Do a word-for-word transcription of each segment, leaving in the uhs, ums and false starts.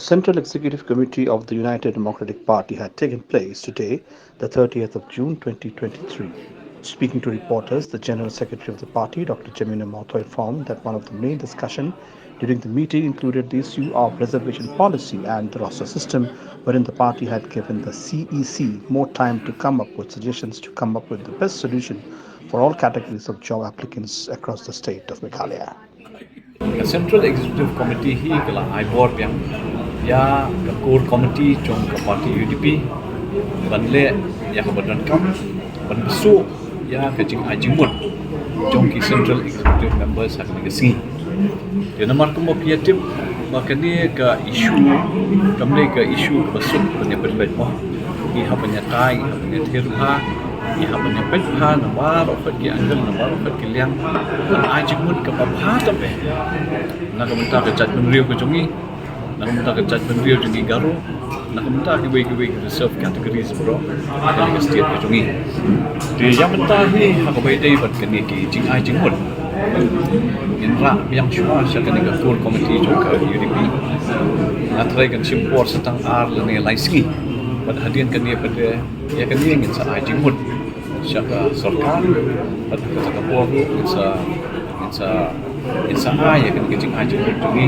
Central Executive Committee of the United Democratic Party had taken place today, the thirtieth of June twenty twenty-three. Speaking to reporters, the General Secretary of the party, Doctor Jemina Mawthoh, informed that one of the main discussion during the meeting included the issue of reservation policy and the roster system, wherein the party had given the C E C more time to come up with suggestions to come up with the best solution for all categories of job applicants across the state of Meghalaya. Ka Central Executive Committee hi ka la ai bor biang ïa ka Core Committee jong ka party U D P ban leh ïa kaba donkam ban bsuh ïa ka jingai jingmut jong ki Central Executive Members ha kane ka sngi. Te namar kumba phi ïa tip ba kane ka issue kam dei ka issue kaba suk ban ïa pynbeit mo. Ngi hap ban ïa tai, ngi hap ban ïa thied bha, ngi hap ban ïa peit bha na baroh pat ki angle, na baroh pat ki liang ban ai jingmut kaba bha tam eh na ka bynta ka jaitbynriew ka jong ngi, na ka bynta ka jaitbynriew jong ngi Garo, na ka bynta kiwei kiwei ki reserve categories baroh ha kane ka state ka jong ngi. Te ïa mynta hi ha kaba ïadei bad kane ki jingai jingmut, ngin rah biang shuwa sha kane ka Core Committee jong ka U D P. Nga tharai kan shim por sa tang ar lane lai sngi. Bad hadien kane pat ïa kane ngin sa ai jingmut sha ka sorkar, bad ha kata ka por ruh ngin sa, ngin sa, ngin sa ai ïa kane ka jingai jingmut jong ngi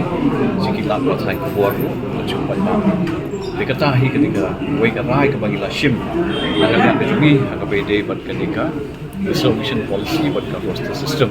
sha ki lad pathai khubor ruh ban shu pynbna. Te kata hi kane kawei ka rai kaba ngi la shim na ka liang ka jong ngi ha kaba ïadei bad kane ka reservation policy bad ka roster system.